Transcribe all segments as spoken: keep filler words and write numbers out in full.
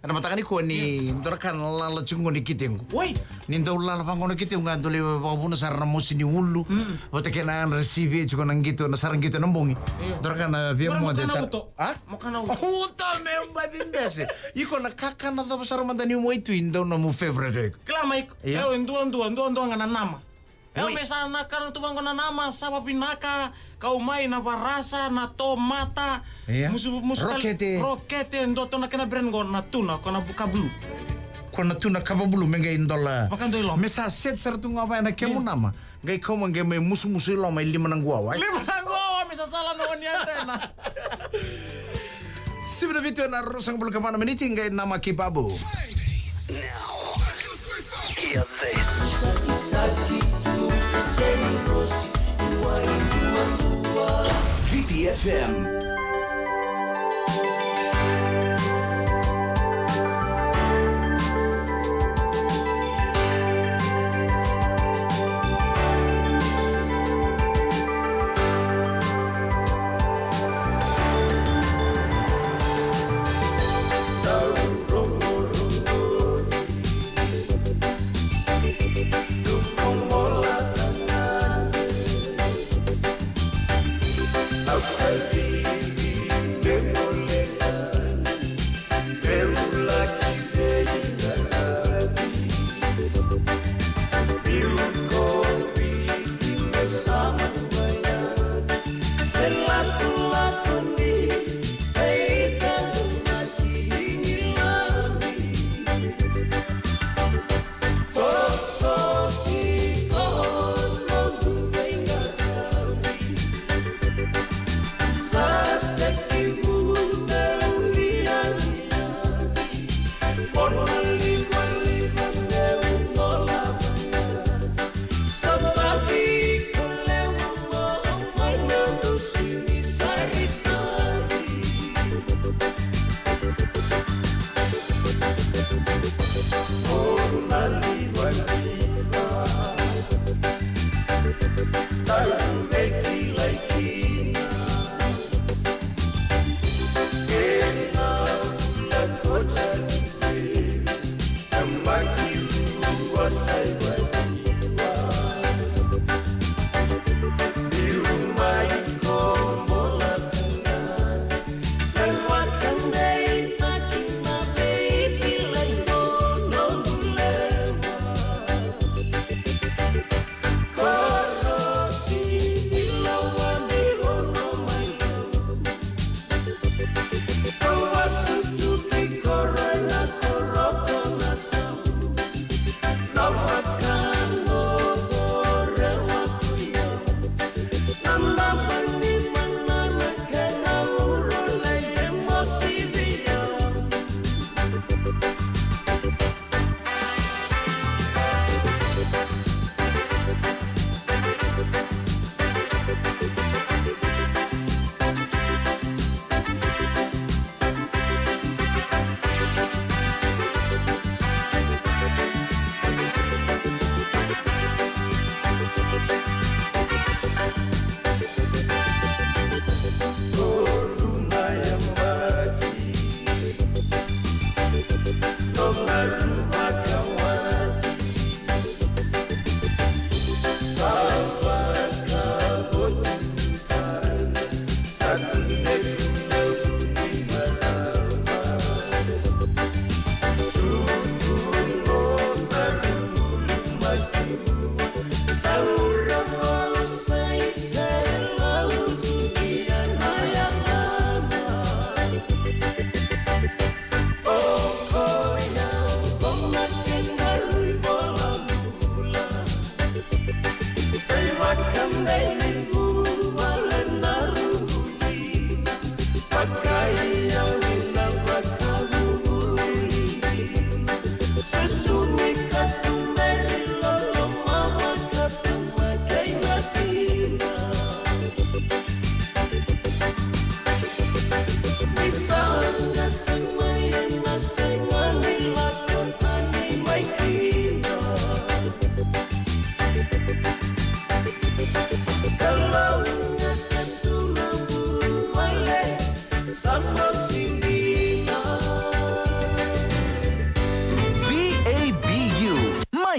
Ena mataka nikua ni dua na ka na lala tiko qo na iketequ. Oi! Ni dau lala vaqo na iketequ, qai dau lai vakavuna sara na mosi ni ulu. Mm. Vata kei na yadra sivi tiko na qito, na sara qito ena bogi. Io. Dua na ka na via moce. Mo kana uto. A? Mo kana uto. Uto me baci bese. Iko na kakana cava sara mada ni waitui dau nomu favorite o iko? Kila mai iko. Io. Io, e dua, dua, dua, dua ga na nama. Oi. Io, me sa na kana tu vaqo na nama, sa vavinaka, kau mai na varasa, na tomata, io, musu, musu tale, rokete. Rokete, dua tu na kena brand qo na tuna, ko na bu-, ka bulu. Ko na tuna kava bulu, me qai dola. Vakadua i loma. Me sa set sara tu ga vaya na kemu nama. Qai kau mai qai mai musumusu i loma i lima na quawa. Lima na quawa, me sa sala na oni andrena. Sivi na vitu ena ruasagavulu ka va na miniti, qai namaki babu. Now, hear this. Viti F M.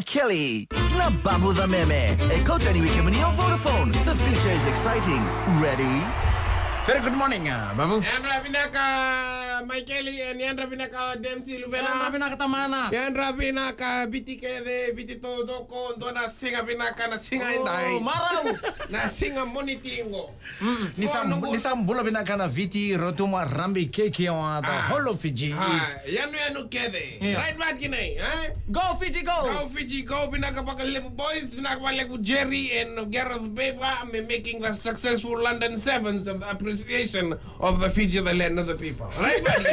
Kelly. Na Babu the Meme. E kauta yani vei kemuni o Vodafone. The future is exciting. Ready? Very good morning, uh, Babu. Yadra vinaka, Maikeli, and yadra vinaka, D M C Luvena. Yadra vinaka, tamana. Yadra vinaka, Viti kece, Viti taucoko, dua na siga vinaka, na siga edai. Marau. Na siga Moniti qo. Mm. Ni sa, ni sa bula vinaka na Viti, Rotuma, Rabi, Kekeoa, the whole of Fiji is yanuyanu kece. Yeah. Right back in, eh? Go Fiji, go! Go Fiji, go! Vinaka vakalevu boys, vinaka vakalevu Jerry and Gareth Baber, me making the successful London Sevens of the appreciation of the Fiji, the land of the people. Right back in,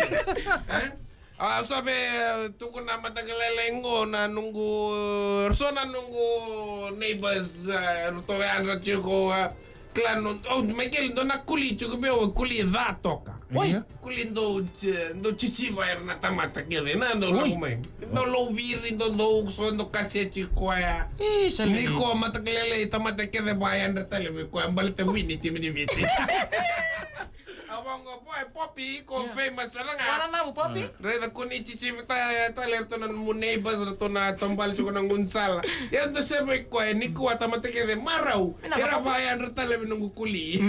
eh? A, so vei, e, tukuna mataka lailai qo na noqu, so na noqu neighbors, e, ratou yadra tiko, e, clan, o, Maikeli, dua na kuli tiko vei au, kuli ca toka. Oi. Kuli dau, e, dau chichiva era na tamata kece, na dau lako mai. Dau lauviri, dau cou, so dau kasia tiko koya. Ni ko mataka lailai tamata kece va yadra tale vei koya, baleta wini timi ni Viti. A vaqo, boy, Poppy, ko famous sara ga. Wana navu, Poppy? Raica ko ni chichiva tale ratou na nomu neighbors, ratou na taubale tiko na gaunisala. Ia ratou se vei koya, ni kua tamata kece marau. Era vakayadra tale vei noqu kuli.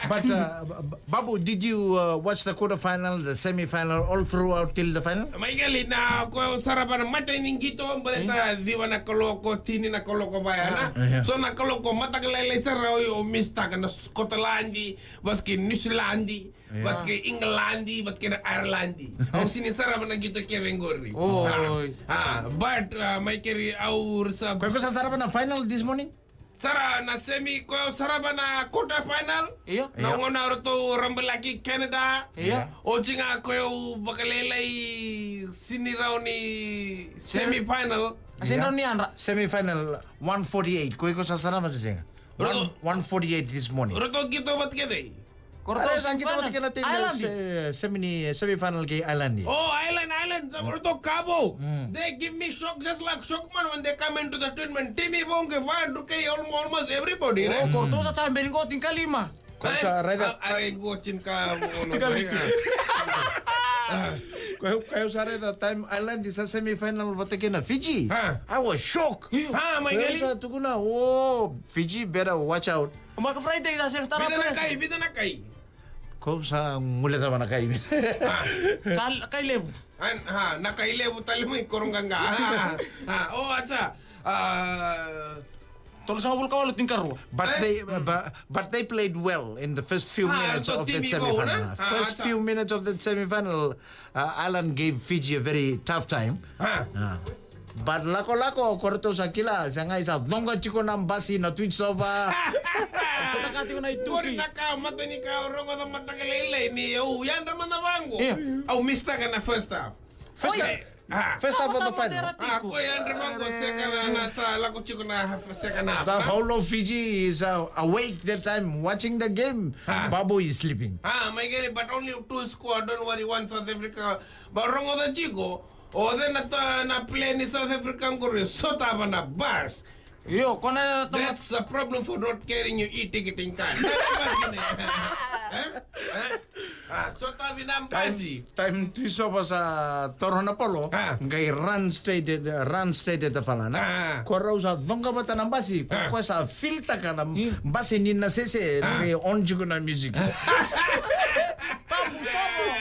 But, uh, B-, B-, Babu, did you, uh, watch the quarter final, the semi final, all throughout till the final? Maikeli, na ko sara vana matai ni qito, baleta ciwa na kaloko, tini na kaloko vaya, na? So na kaloko mataka lailai sara au miss taka na Scotland, vata kei Niusiladi, vata kei Igiladi, vata kei na Airland. Au sini sarava na qito kece qori. Oi. A, a, but, a, Maikeli, au rasa. Ko iko sa sarava na final this morning? Sara na semi, ko au sarava na quarter final. Io. Na gauna ratou rabalaki Canada. Io. Oti ga ko au vakalailai sini rawa ni semi final. A sini rawa ni yadra. Semi final one forty-eight. Ko iko sa sarava na sega. One, one forty-eight this morning. Ratou qito vata kece. Ko ratou sa qito vata kece na team se, semi ni, semi final kei Ireland. Oh, Ireland, Ireland. Ratou kavo. They give me shock just like Shockman when they come into the tournament. Timi Vonge, Van, Duque, almost, almost everybody, right? Ko ratou sa champion qo tinikalima. Ko sa raica. Are qo tinikavitu. Ko, ko sa raica time Ireland sa semi final vata kei na Fiji. I was shocked. Ha, mai gali. Sa tukuna, oh, Fiji better watch out. O maka Friday sa sega tara. Vida na kai, vida na kai. Ko sa gule tava na kai. Sa kai levu. Ha, na kai levu tale mai koro qaqa. Ha, o acha. Tolu sa vulu ka walu tinikarua. But they, but, but they played well in the first few minutes of the semifinal. First few minutes of the semifinal, uh, Ireland gave Fiji a very tough time. But lakolako, ko ratou sa kila, sa qai sa coqa tiko na basi na Twitch Sova. Sa taka tiko na ituki. Qori na ka, mata ni ka, rogoca mataka lailai ni au yadra mada vaqo. Au mistaka na first half. First half. First half of the final. A, ko yadra vaqo second half, na sa lako tiko na second half. The whole of Fiji is, uh, awake that time watching the game. Babu is sleeping. A, mai gali, but only two score, don't worry, one South Africa. But rogoca tiko, o cei na, na player ni South Africa qori, sotava na bus. Io, ko na. That's a problem for not carrying your e-ticketing card. A, sotavi na basi. Time Twitch Sova sa toro na polo, qai run straight at, run straight at the fala, na. Ko rau sa coqa vata na basi, ko sa filtaka na basi ni na sese, qai on tiko na music. Tabu Sova.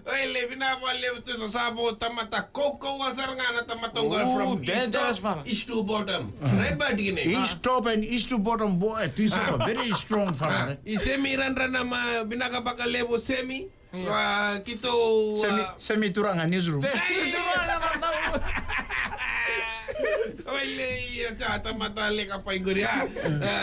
Oi, levu na valevu tu so sa vo tamata kaukauwa sara ga na tamata qo from east top, east to bottom. Right, but gini. East top and east to bottom, boy, tu so very strong fala. I semi randra na ma vinaka vakalevu semi. Wa kito semi, semi turaga newsroom. Oi, le, ia, ta, tamata leka pai qori, a.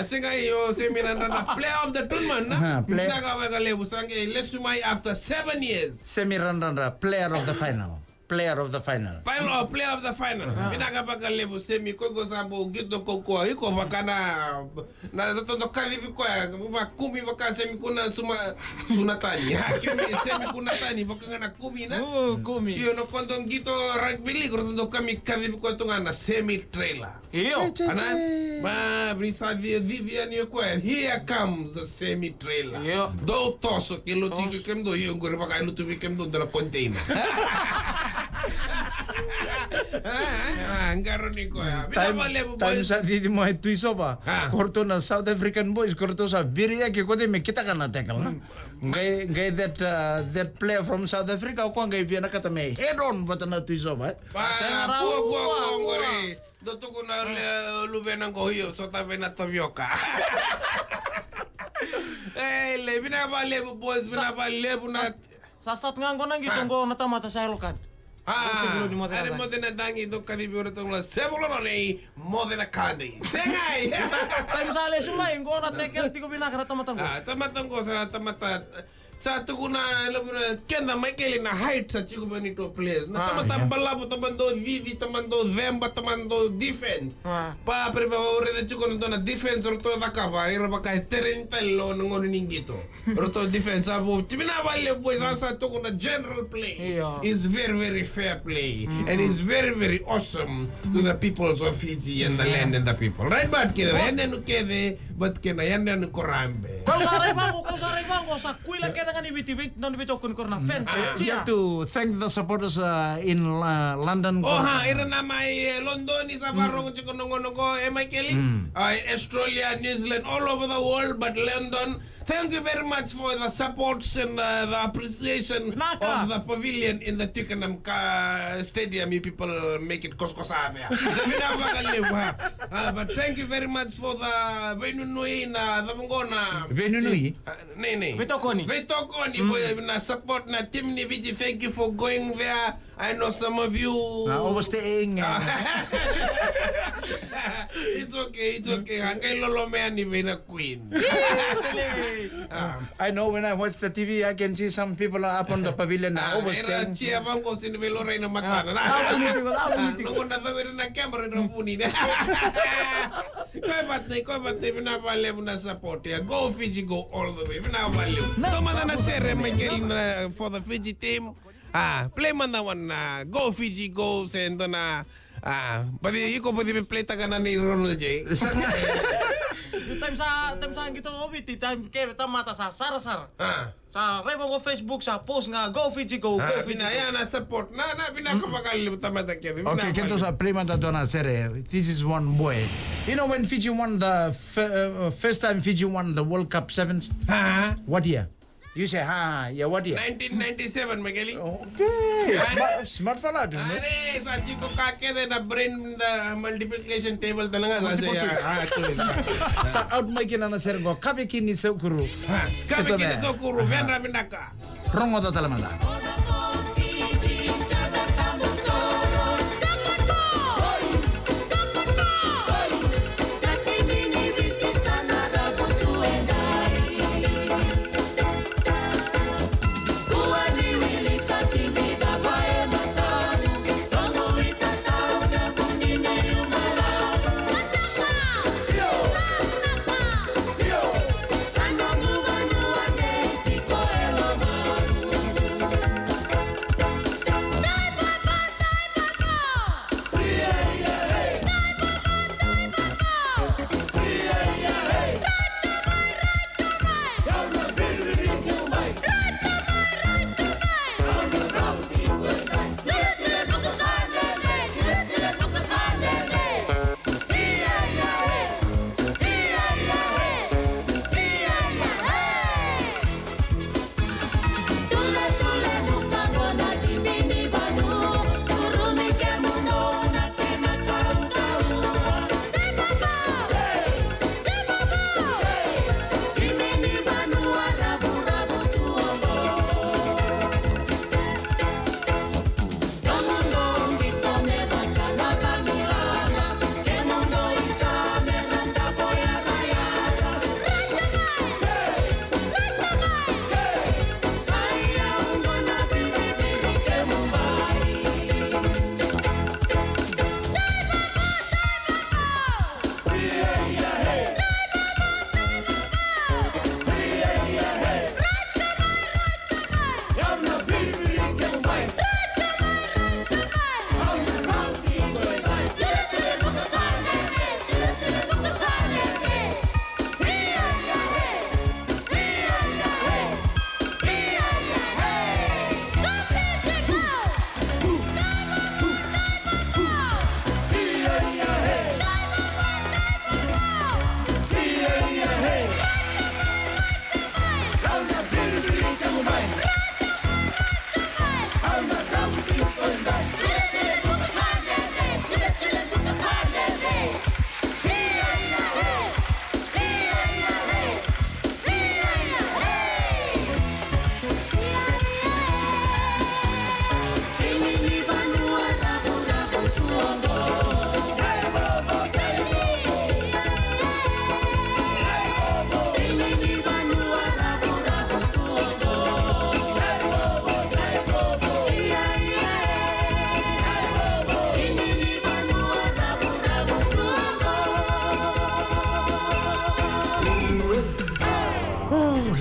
A, sega io, semi randra na player of the tournament, na? Vinaka vakalevu sa qai lesu mai after seven years. Semi randra player of the final. Player of the final. Final, oh, player of the final. Vinaka vakalevu semi, ko iko sa vo qito kaukauwa, iko vaka na, na toto kacivi koya, vakumi vaka semi kuna suma, suna tani. Semi kuna tani, vaka ga na kumi na. Kumi. Io, na kodo qito rugby league, kodo kami kacivi koya tu ga na semi trailer. Io. Ana, ma, vini sa cici yani o koya. Here comes the semi trailer. Io. Dou toso, ke loti ke kemudou, io, qori vaka e lutu vei kemudou, dou na container. Ah, qaro ni koya. Vinaka vakalevu, boys. Time sa cici mai Tui Sova. Ah. Ko ratou na South African boys, ko ratou sa viri yake ko de me kitaka na tackle, na? Qai, qai that, uh, that player from South Africa, ko qai vinakata me head on vata na Tui Sova, eh? Pa, kua, kua, kua, kua, kua. Qori. Dou tukuna le, luvena qo, io, sota vei na tavioka. Eh, le, vinaka vakalevu, boys, vinaka vakalevu na. Sa start ga qo na qito qo na tamata sa yellow card. Ah, o Sevoloni Mocenadagi. Are Mocenadagi, dou kacivi o ratou ga Sevoloni Mocenadagi. Segai. Time sa lesu mai qo na tackle tiko vinaka na tamata qo. Ah, tamata qo sa tamata, sa tukuna, luvena keda mai keli na height sa tiko vei neitou players. Na tamata balavu, tamata dau cici, tamata dau ceba, tamata dau defense. Ah. Pa, pre, pa, o raica tiko na dua na defense o ratou cakava, ira vaka e tereni tale lo na gauna ni qito. Roto defense, a vo, timi na vale, boys, sa, sa tukuna general play is very, very fair play and is very, very awesome to the peoples of Fiji and the land and the people. Right, but kena yanuyanu kece, but kena yanuyanu korabe. Kau sa rai vaqo, kau sa rai vaqo, sa kuila kece ga ni Viti, Viti, nona Viti o kuni koro na fans. Ah, you have to thank the supporters, uh, in, uh, London. Oh, ha, ira na mai, eh, London, ni sa varogo tiko na gauna qo, eh, Michael? Ah, Australia, New Zealand, all over the world, but London, thank you very much for the support and, uh, the appreciation of the pavilion in the Twickenham Stadium. You people make it koskosa there. Vinaka vakalevu, ha. Uh, but thank you very much for the veinunui na cava qo na veinunui? Uh, nei, nei. Veitokoni. Veitokoni, boy, na support na team ni Viti. Thank you for going there. I know some of you are overstaying. It's okay, it's okay. Qai loloma yani vei na Queen. Yes, Lele. Ah. I know when I watch the T V, I can see some people are up on the pavilion, are overstaying. Era cheer vaqo, sega ni veilorai na matana. Ah, ah, vuni tiko, ah, vuni tiko. Noqu na caviri na camera na vuni. Koya vata, koya vata, vinaka vakalevu na support. Yeah, go Fiji, go all the way. Vinaka vakalevu. Tomana na sere, Michael, na, for the Fiji team. Ah, play mada one, ah, go Fiji, go, se dua na, ah, baci, iko baci me play taka na nei Ronald J. Time sa, time sa qito o Viti, time kece tamata sa sarasara. Ah. Sa rai vaqo Facebook, sa post ga, go Fiji, go, go Fiji, go. Vinaka, ya na support. Na, na, vinaka vakalevu tamata kece. Okay, keitou sa play mada dua na sere. This is one boy. You know when Fiji won the fir-, uh, first time Fiji won the World Cup sevens? Ah. What year? You say, ha, yeah, what year? Nineteen ninety-seven, Michael. Okay, smart, smart fella, dude. Are, sa tiko ka kece na brain, the multiplication table tale ga, sa se, ah, ah, sorry. Sa out mai kina na sere qo, Kavekini Saukuru. Ha, Kavekini Saukuru, vedra vinaka. Rogoca tale mada.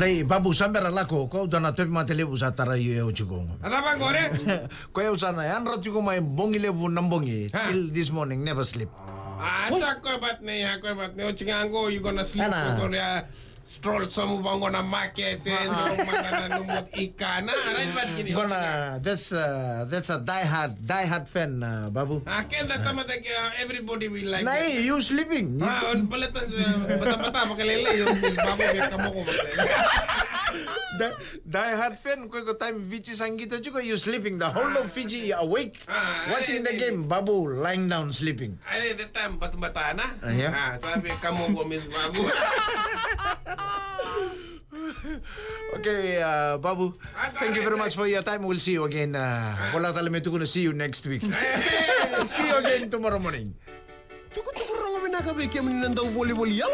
Dai, Babu, sa bera lako, ko dua na tauvimate levu sa tarai au tiko. A cava qori? Ko au sa na yadra tiko mai bogi levu na bogi. Ha. Till this morning, never sleep. A, sa koya bat ni, a koya bat ni. O tiko qo, you gonna sleep, Ana. Ko koya stroll somu vaqo na market, e, Ah, ah. Dou mada na nomu ika, na, right, bat kini. Gona, that's, uh, that's a die hard, die hard fan, uh, Babu. A, keda tamata ke, uh, everybody will like Na, that. Hey, you sleeping? A, on baleta, uh, batabata vakalailai, o Miss Babu, me kamoko vakalailai. Die, die hard fan, ko iko time Viti sa qito tiko, you sleeping. The whole of Fiji awake, Ah, watching the game, Babu lying down sleeping. Are the time batabata na? Ah, yeah. A, sa me kamoko Miss Babu. Okay, uh, Babu, Ah, thank you very much for your time. We'll see you again. Uh, vola tale me tukuna, see you next week. See you again tomorrow morning. Tukutuku rogo vinaka vei kemuni na dau volivoli yalo